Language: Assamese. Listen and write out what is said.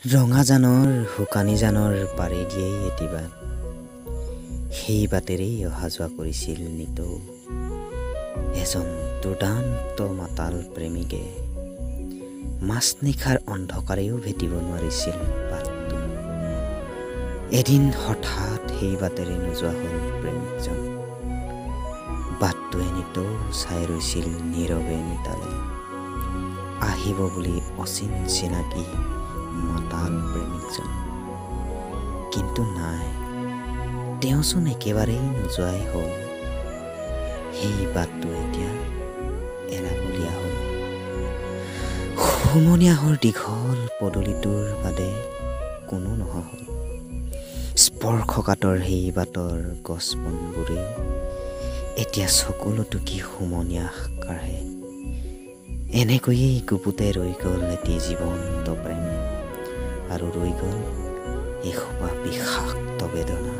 ৰঙাজানৰ শুকানীজানৰ পাৰেদিয়েই এটি বাট, সেই বাটেৰেই অহা যোৱা কৰিছিল নিতৌ এজন দুৰ্দান্ত মাতাল প্ৰেমিকে। মাজনিশাৰ অন্ধকাৰেও ভেটিব নোৱাৰিছিল বাটটো। এদিন হঠাৎ সেই বাটেৰে নোযোৱা হ'ল প্ৰেমিকজন। বাটটোৱে নিতৌ চাই ৰৈছিল নীৰৱে নিতালে, আহিব বুলি অচিন চিনাকি মাতাল প্ৰেমিকজন। কিন্তু নাই, তেওঁচোন একেবাৰেই নোযোৱাই হ'ল। সেই বাটটো এতিয়া এৰাবলীয়া হ'ল। হুমনিয়াহৰ দীঘল পদূলিটোৰ বাদে কোনো নহা হ'ল। স্পৰ্শকাতৰ সেই বাটৰ গছ বনবোৰেও এতিয়া চকুলো টুকি হুমনিয়াহ কাঢ়ে। এনেকৈয়েই গুপুতে ৰৈ গ'ল এটি জীৱন্ত প্ৰেম, আৰু ৰৈ গ'ল এসোপা বিষাক্ত বেদনা।